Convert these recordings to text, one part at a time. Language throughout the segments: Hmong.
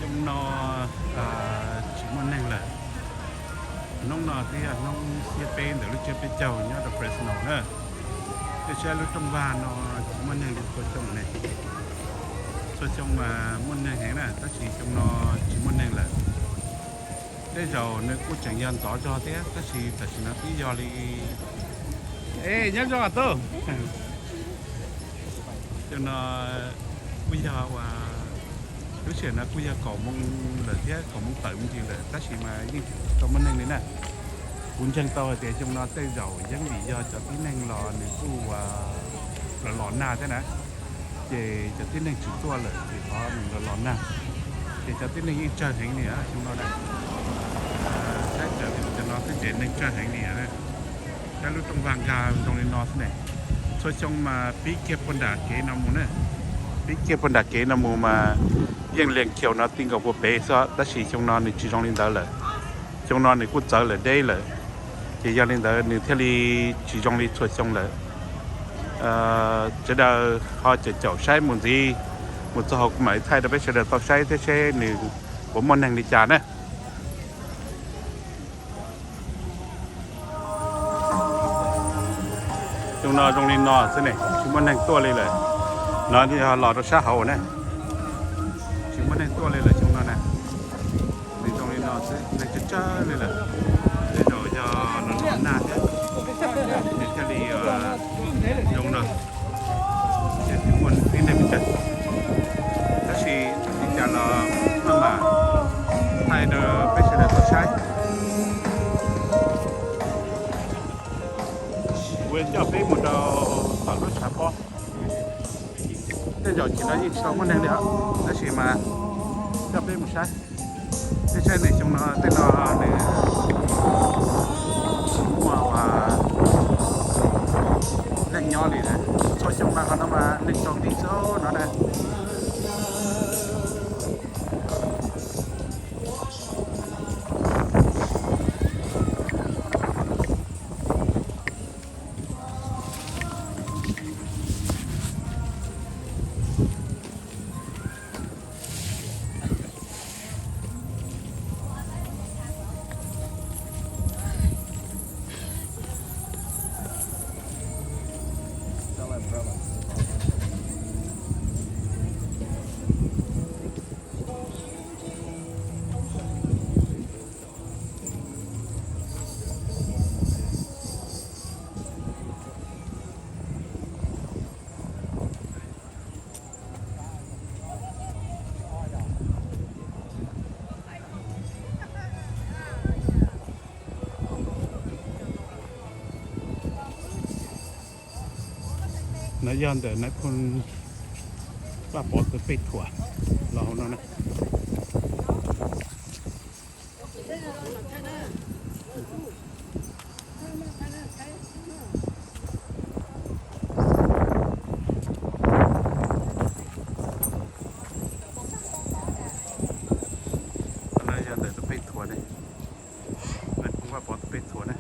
Hnub no tsis muaj neeg lawm. Hnub no twb yog hnub xiab peb ntawm lub tsiab peb caug nyob rau Fresno na. Tej sab lub rooj vag no tsis muaj neeg li txhua xyoo ne. Txhua xyoo mas muaj neeg heev na, tab sis xyoo no tsis muaj neeg lawm. Tej zaum nws kuj tseem yog ntxov zog thiab, tab sis tam sim no twb yog li, e, nyob zoo tub. Xyoo no kuj yog ua, lub sij hawm no kuj yog kaum moos lawm thiab, kaum moos tawm me ntsis lawm, tab sis mas yeej tsis tau muaj neeg li na. Kuv ntseeg tau hais tias xyoo no tej zaum yeej vim yog cov tib neeg los nws kuj ua los los nag thiab na, ces cov tib neeg tsis tuaj lawm ces qhov nws los los nag, ces cov tib neeg yeej tsawg heev li xyoo no na. Saib raws li cov no xwb ces neeg tsawg heev li. Saib lub rooj vag nkag zoo li no xwb ne. Txhua xyoo mas pib kiag puag nram kev no mus na, pib kiag puag nram kev no mus mas yeej lias khiaus no ti nkaus puag pem xwb, tab sis xyoo no nws tsis zoo li ntawd lawm. Xyoo no nws kuj txawv lawm deb lawm, ces yog li ntawd nws thiaj li tsis zoo li txhua xyoo lawm. Sawv daws ho caum caum saib mus ntxiv, mus txog hauv kuv mam li thaij rau peb sawv daws tau saib thiab seb nws puas muaj neeg li cas na. Xyoo no zoo li no xwb ne, tsis muaj neeg tuaj li lawm. No yog los rau sab hauv na, tsis muaj neeg tuaj li lawm xyoo no na. Nws zoo li no xwb, neeg tsawg tsawg li lawm. Tej zaum yog los los nag thiab, nws thiaj li zoo no, ces tsis muaj tib neeg li cas. Tab sis li cas los maj mam thaij rau peb sawv daws tau saib. Kuv coj peb mus rau tom lub tshav pob. Tej zaum chim no yeej tsis tau muaj neeg li os, tab sis mas coj peb mus saib. Peb saib nws xyoo no tej no nws tsis muaj ua neeg nyob li na. Txhua xyoo mas qhov no mas neeg tsaus nti xwb no na. No yog ntawm nais phoo Vaj Pov tus pej thuam los hauv no na. No yog ntawm tus pej thuam ne, nais phoo Vaj Pov tus pej thuam ne.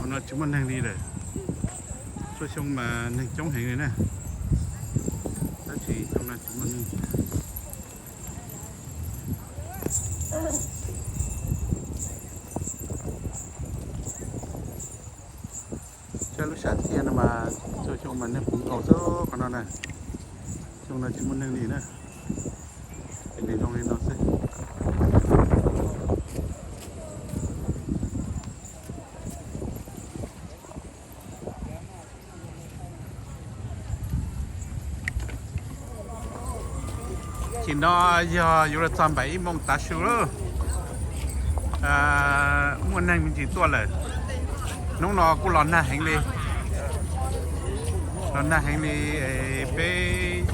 Hauv no tsis muaj neeg li lawm. Txhua xyoo mas neeg coob heev li na, tab sis xyoo no tsis muaj neeg. Saib lub sam txiaj no mas txhua xyoo mas neeg puv nkaus xwb qhov no na. Xyoo no tsis muaj neeg li na, es nws zoo li no xwb. Chim no yog yuav luag txog npaum ib moos tav su lawm, muaj neeg me ntsis tuaj lawm. Hnub no kuj los nag heev li, los nag heev li, peb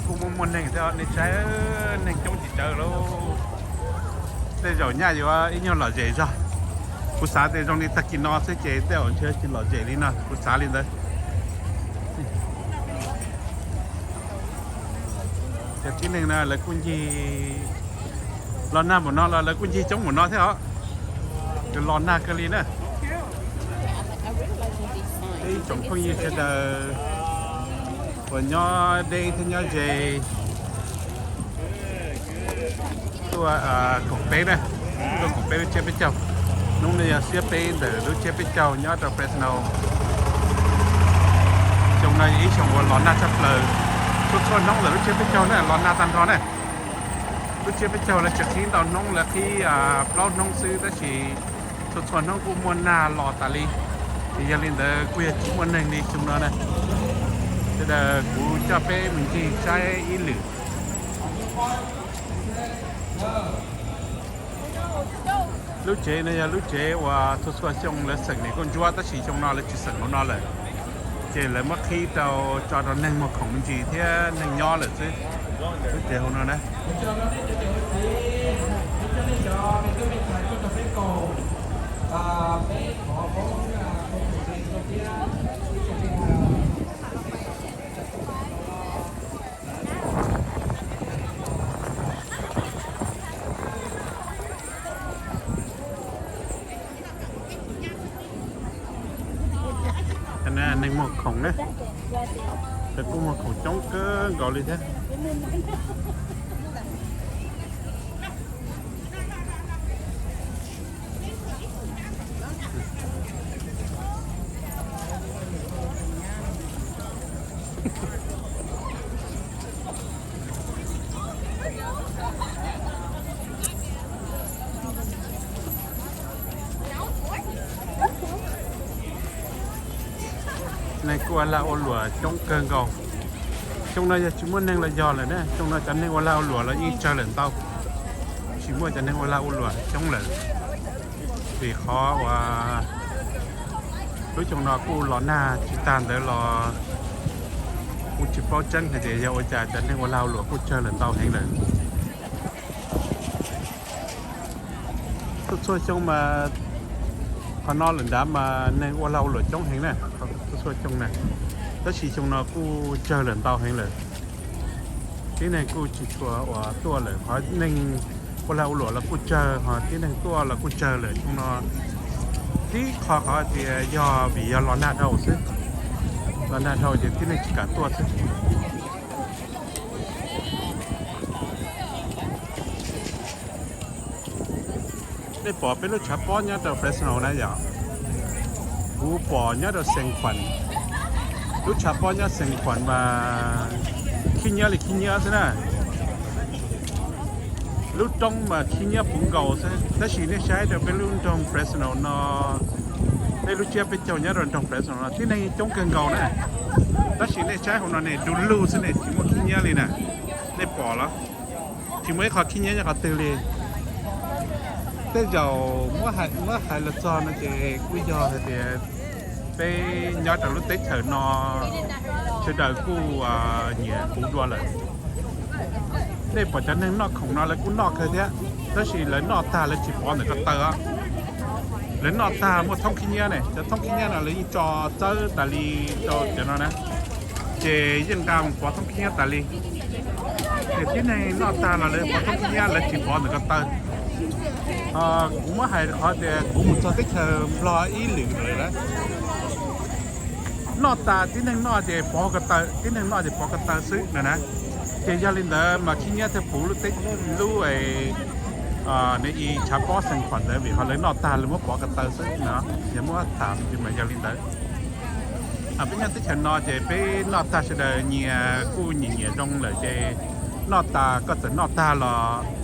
kuj muaj muaj neeg thiab, nej saib neeg coob tsis tsawg lauj. Tej zaum nyaj yuav ib nyuag lom zem zog. Kuv xav tias zoo li tag kis no xwb ces tej zaum ntshe tsis lom zem li no, kuv xav li ntawd. Cov tib neeg no lawv kuj ncig Los nag npaum no los lawv kuj ncig coob npaum no thiab os. Los nag kawg li na. Ib tsoom phooj ywg sawv daws uas nyob deb thiab nyob ze tuaj koom peb na, tuaj koom peb lub tsiab peb caug. Hnub no yog xiab peb ntawm lub tsiab peb caug nyob rau Fresno. Xyoo no yog ib xyoo uas los nag tshaj plaws, txhua txhua hnub ntawm lub tsiab peb caug na los nag tag nrho na. Lub tsiab peb caug lawv tsis qhib ntau hnub, lawv qhib plaub hnub xwb tab sis txhua txhua hnub kuj muaj nag los tas li. Ces yog li ntawd kuj yog tsis muaj neeg li xyoo no na. Sawv daws kuv coj peb mus ncig saib ib lwm. Lub tsev no yog lub tsev uas txhua txhua xyoo lawv xeem niam nkauj ntsuab tab sis xyoo no lawv tsis xeem hauv no lawm. Ces lawv muab qhib rau tso rau neeg muag khoom me ntsis thiab neeg nyob lawm xwb. Lub tsev hauv no na. Neeg muag khoom na, lawv kuj muag khoom coob kawg nkaus li thiab. Neeg kuj ua lag ua luam coob kawg nkaus. Xyoo no yog tsis muaj neeg los yog lawm na, xyoo no cov neeg ua lag ua luam los yeej tsawg lawm ntau. Tsis muaj cov neeg ua lag ua luam coob lawm. Vim qhov uas lub xyoo no kuj los nag tsis tag ntawd los kuj tsis paub tseeb hais tias yog ua cas cov neeg ua lag ua luam kuj tsawg lawm ntau heev lawm. Txhua txhua xyoo mas qhov no lawm nrad mas neeg ua lag ua luam coob heev na, txhua txhua xyoo na. Tab sis xyoo no kuj tsawg lawm ntau heev lawm. Tib neeg kuj tsis tshua uas tuaj lawm, qhov neeg ua lag ua luam los kuj tsawg, ho tib neeg tuaj los kuj tsawg lawm xyoo no. Tib qho qhov tias yog vim yog los nag dhau xwb, los nag dhau ces tib neeg tsis kam tuaj xwb. Nej pom peb lub tshav pob nyob rau Fresno na yom? Kuv pom nyob rau San Juan, lub tshav pob nyob San Juan mas khib nyiab li khib nyiab xwb na. Lub roob mas khib nyiab puv nkaus xwb, tab sis nej saib rau peb lub nroog Fresno no, peb lub tsiab peb caug nyob rau nroog Fresno no tib neeg coob kawg nkaus na. Tab sis nej saib hauv no ne du lug xwb ne, tsis muaj khib nyiab li na. Nej pom los? Tsis muaj ib qho khib nyiab nyob qhov twg li. Tej zaum muab hais los txog no ces kuj yog hais tias peb nyob rau lub teb chaws no sawv daws kuj nyiam huv dua lawm. Nej pom cov neeg noj khoom no lawv kuj noj kawg thiab, tab sis lawv noj tag lawv tsis pov ntawm ko taw. Lawv noj tag muaj thoob khib nyiab ne, cov thoob khib nyiab no lawv yeej tso txawb tas li rau cov no na, ces yeej nqa mus pov thoob khib nyiab tas li. Ces tib neeg noj tag los lawv pov thoob khib nyiab lawv tsis pov ntawm ko taw. Kuv muab hais qhov tias kuv mus txog teb chaws Nplog ib lwm lawm na, noj tas tib neeg noj ces pov ko taw, tib neeg noj ces pov ko taw xwb no na. Ces yog li ntawd mas khib nyiab thiaj puv lub teb, lub i tshav pob San Juan ntawd vim qhov lawv noj tag lawv muab pov ko taw xwb no. Yog muab tham ces mas yog li ntawd. Peb nyob teb chaws no ces peb noj tag sawv daws nyias kuj nyiam nyiam zoo lawm ces noj tas koj txawm noj tag los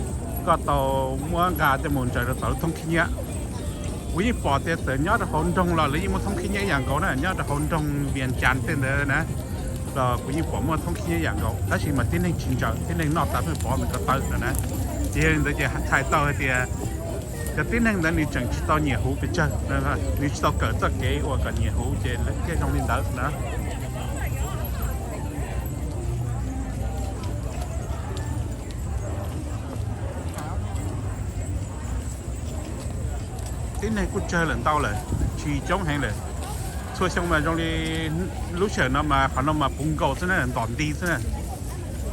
koj tau muab nqa coj mus ntsaws rau tom lub thoob khib nyiab. Kuv yeej pom tias txawm nyob rau hauv nroog los lawv yeej muaj thoob khib nyiab ib yam nkaus na, nyob rau hauv nroog Vias Cas tej ntawd na los kuv yeej pom muaj thoob khib nyiab ib yam nkaus, tab sis mas tib neeg tsis ntsaws, tib neeg noj tas pheej pov ntawm ko taw no na. Ces yog li ntawd ces txhais tau hais tias cov tib neeg ntawd nws tseem tsis tau nyiam huv pes tsawg, nws tsis tau kawm txoj kev uas kom nyiam huv ces lawv thiaj zoo li ntawd na. Tib neeg kuj tsawg lawm ntau lawm, tsis coob heev lawm. Txhua xyoo mas zoo li lub sij hawm no mas qhov no mas puv nkaus xwb na, ntom nti xwb na.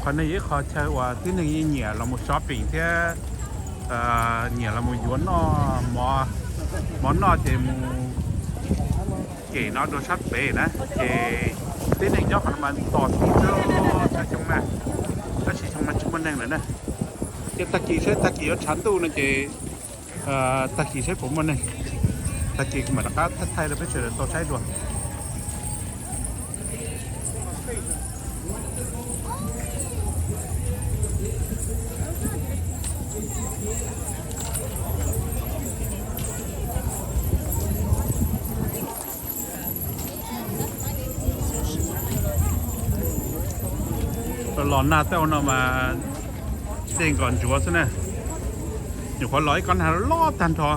Qhov no yog ib qho chaw uas tib neeg yeej nyiam los mus shopping thiab Nyiam los mus yuav noj mov, mov noj ces mus kem no dua sab pem na. Ces tib neeg nyob qhov no mas tos tib txog xyoo na, tab sis xyoo no tsis muaj neeg lawm na. Ces tag kis saib, tag kis yuav tshav ntuj no ces tag kis saib puas muaj neeg. Tag kis kuv mam rov qab thaij thaij rau peb sawv daws tau saib dua. Los nag tej no mas dej nkos ntsuav xwb na. Nyuam qhuav los ib kob nag loj tag nrho,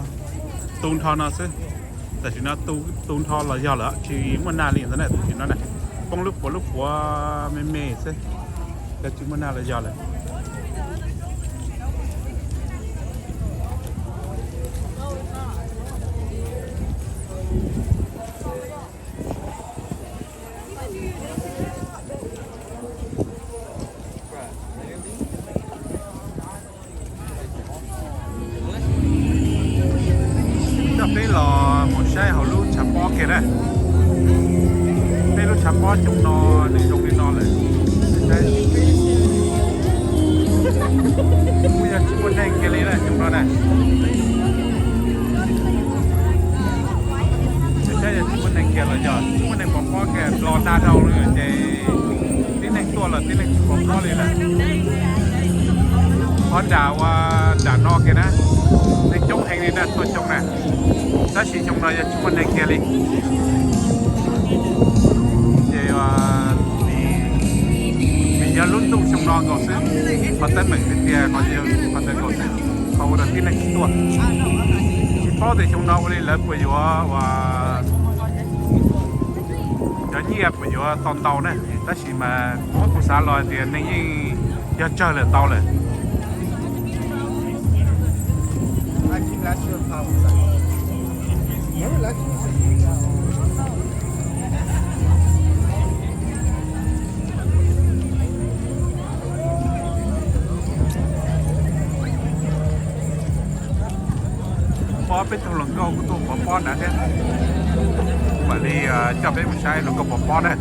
tu nrho no xwb. Tam sim no tu nrho los yog lawm, tsis muaj nag li ntawd na. Tam sim no na, poob lub puav lub puav me me xwb, tsis muaj nag los yog lawm. Coj peb los mus saib hauv lub tshav pob kiag na. Peb lub tshav pob xyoo no nws zoo li no lawm. Kuj yog tsis muaj neeg kiag li na xyoo no na. Saib yog tsis muaj neeg kiag los yog tsis muaj neeg pov pob kiag, los nag dhau ces tib neeg tuaj los tib neeg tsis pov pob li lawm. Qhov nram ua nram no kiag na, neeg coob heev li na, tuaj xyoo na. Tab sis xyoo no yog tsis muaj neeg kiag li. Ces vim yog lub ntuj xyoo no nkaus xwb, qhov teeb meem tiag tiag qhov ntawd nkaus xwb, qhov ua rau tib neeg tsis tuaj. Tsis paub tias xyoo no ua li lawv puas yuav ua cov nyiaj puas yuav tau ntau na, tab sis mas muab kuv xav los tias neeg yeej yog tsawg lawm tau lawm. Pob, peb tug hluas nkauj kuj tuaj pov pob nrad thiab. Mam li coj peb mus saib hluas nkauj pov pob na.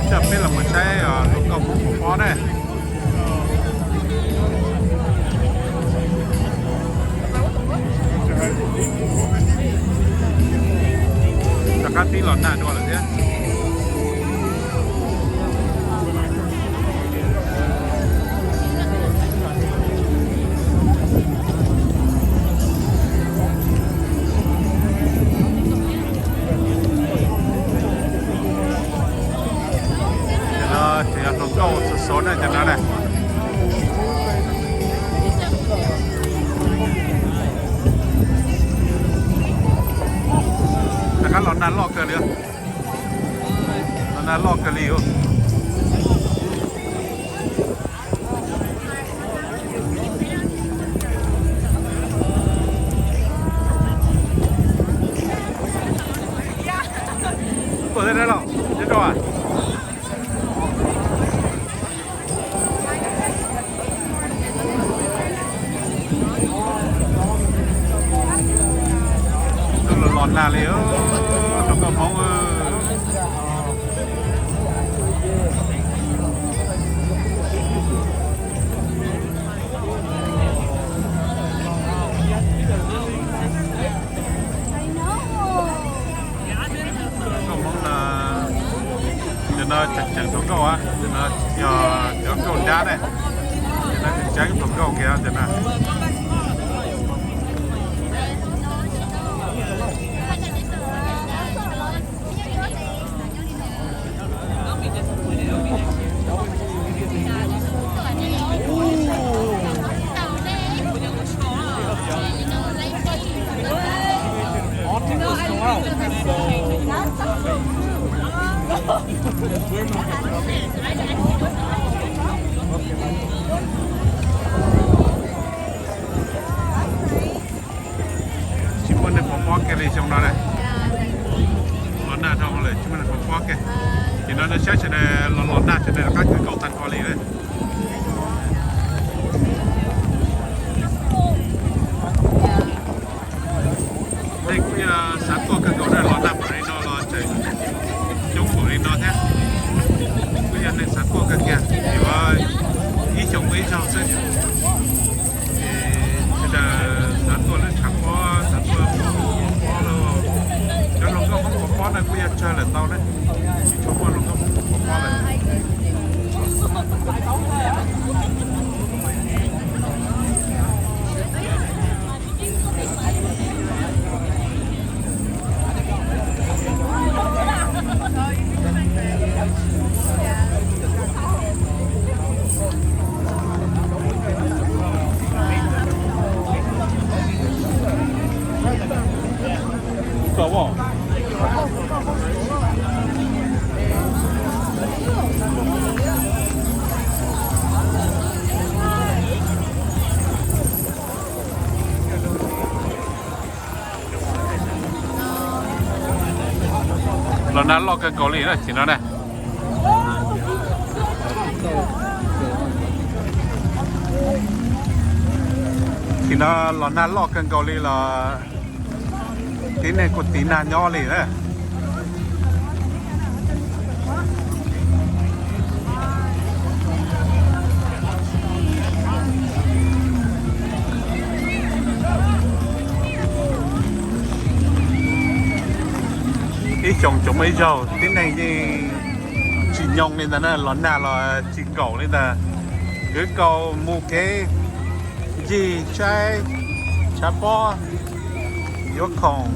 Coj peb los mus saib hluas nkauj pov pob na. Rov qab pib los nag dua lawm thiab. Ces no tseem yog hluas nkauj xov xov na, ces no na. Rov qab los nag loj kawg li. Los nag loj kawg li. Tuaj thiab los, nyob rau a. Los los nag li, hluas nkauj Hmoob. Hluas nkauj Hmoob no, cov no tseem tseem hluas nkauj, cov no yog cov nkauj dab ne, cov no tseem tseem hluas nkauj kiag cov no. Tsis muaj neeg pov pob kiag li xyoo no na. Nag dhau lawm tsis muaj neeg pov pob kiag. Ces no nej saib sawv daws los los nag sawv daws rov qab kawg nkaus tag nrho li na. Neeg kuj yog xav tuaj kawg nkaus na, los nag npaum li no los tseem coob npaum li no thiab. Kuj yog neeg xav tuaj kawg kiag, yuav ib xyoos muaj ib zaug xwb. Ces sawv daws xav tuaj lub tshav pob, xav tuaj pov pob lauj. Cov hluas nkauj Hmoob pov pob no kuj yog tsawg lawm ntau na, tsis tshua muaj hluas nkauj Hmoob pov pob lawm. Los nag loj kawg nkaus li na, tim no na. Tim no los nag loj kawg nkaus li los tib neeg kuj tiv nag nyob li na. Ib xyoos tsuas muaj ib zaug, tib neeg yeej tsis nyoo li ntawd na, los nag los tsis nkaum li ntawd. Kwv kaus mus kev ncig saib tshav pob, yuav khoom.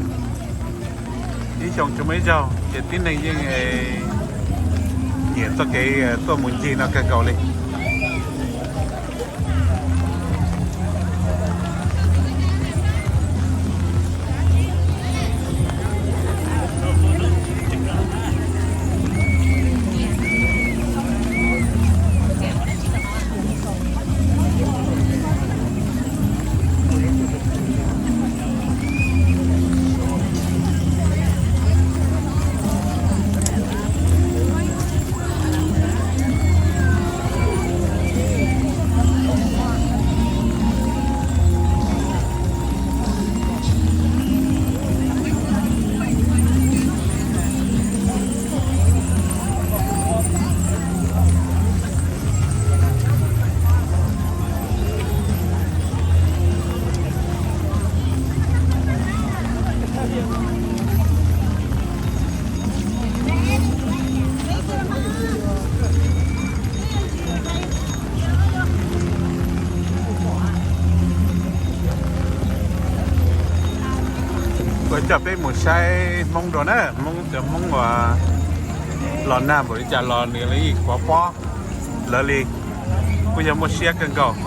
Ib xyoos tsuas muaj ib zaug ces tib neeg yeej nyiam txoj kev tuaj mus ncig no kawg nkaus li. Kuv coj peb mus saib Hmoob dua na, Hmoob cov Hmoob uas los nag npaum li cas los nws li pov pob lawv li, kuj yog muaj siab kawg nkaus.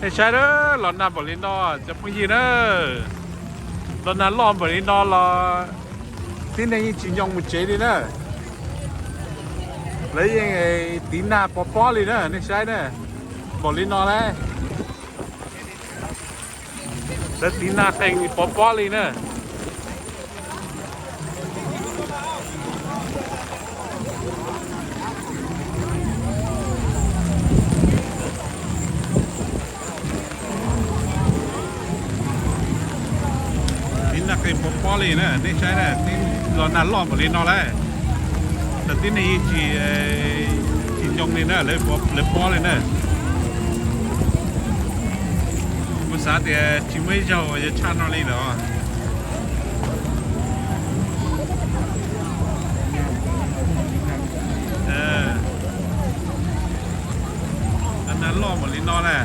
Nej saib na, los nag npaum li no cov phooj ywg na, los nag loj npaum li no los tib neeg yeej tsis nyoo mus tsev li na. Lawv yeej tiv nag pov pob li na, nej saib na, npaum li no na. Lawv tiv nag qee pov pob li na. Li na, nej saib na, los nag loj npaum li no lawm, lawv tib neeg yeej tsis, tsis ncoo li na, lawv pob li na. Kuv xav tias tsis muaj ib zaug yuav tshaj no li lawm. Nag loj npaum li no na,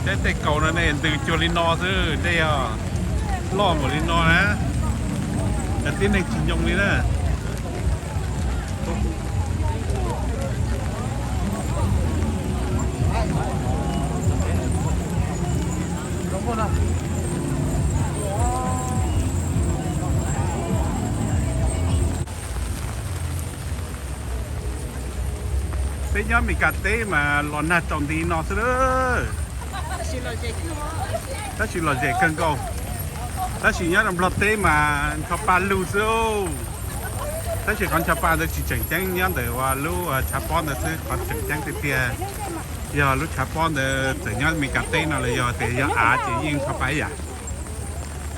tej kaus no ne ntws cuag li no xwb, dej loj npaum li no na, lawv tib neeg tsis ncoo li na. Peb nyob Meskas teb mas los nag tsaus nti no xwb lawm. Tab sis lom zem kawg nkaus. Tab sis nyob rau Nplog teb mas ncho pa lug xwb. Tab sis qhov ncho pa ntawd tsis tseem ceeb, nyob ntawm uas lub tshav pob ntawd xwb, qhov tseem ceeb tiag tiag yog lub tshav pob ntawd txawm nyob Meskas teb no los yog tias yog av ces yeej ncho pa ib yam.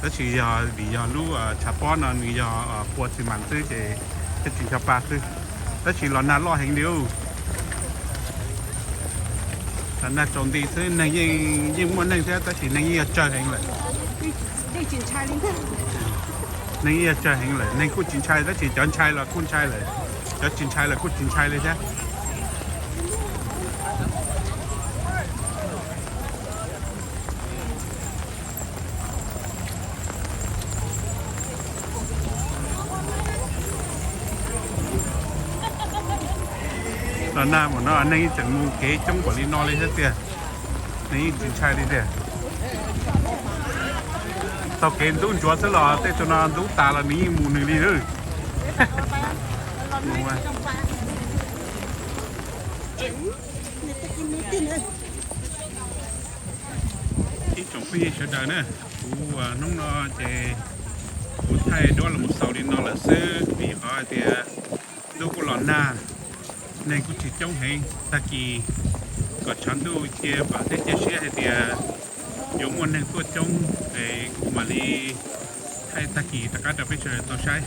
Tab sis yog vim yog lub tshav pob no nws yog pua xi mas xwb ces thiaj tsis ncho pa xwb. Tab sis los nag loj heev li. Los nag tsaus nti xwb, neeg yeej, yeej muaj neeg thiab tab sis neeg yeej yog tsawg heev lawm. Neeg yeej yog tsawg heev lawm, neeg kuj tsis ntshai tab sis cov ntshai los kuj ntshai lawm, cov tsis ntshai los kuj tsis ntshai li thiab. Los nag mas no neeg yeej tseem mus kev coob npaum li no li thiab tiag. Neeg yeej tsis ntshai li tiag. Taug kev ntub ntsuav xwb los tej tug no ntub tas los nws yeej mus nws li lawm. Ib tsoom phooj ywg sawv daws na, kuv hnub no ces kuv thaij duab los mus xaus li no lawm xwb vim qhov hais tias ntuj kuj los nag, neeg kuj tsis coob heev. Tag kis kom tshav ntuj cia pam thiab cia siab hais tias yuav muaj neeg tuaj coob es kuv mam li thaij tag kis rov qab rau peb sawv daws tau saib.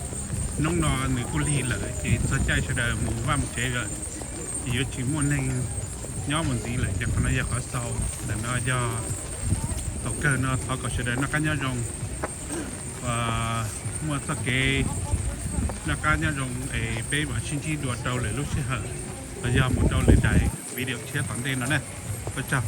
Hnub no nws kuj lig lawm ces txog caij sawv daws mus vaj mus tsev lawm, ces yuav tsis muaj neeg nyob mus ntxiv lawm ces qhov no yog qhov xaus. Ntawm no yog thaum kawg no thov kom sawv daws noj qab nyob zoo, muaj txoj kev noj qab nyob zoo es peb mam sib ntsib dua rau lwm lub sij hawm los yog mus rau lwm daim video tshiab tom ntej no na. Ua tsaug.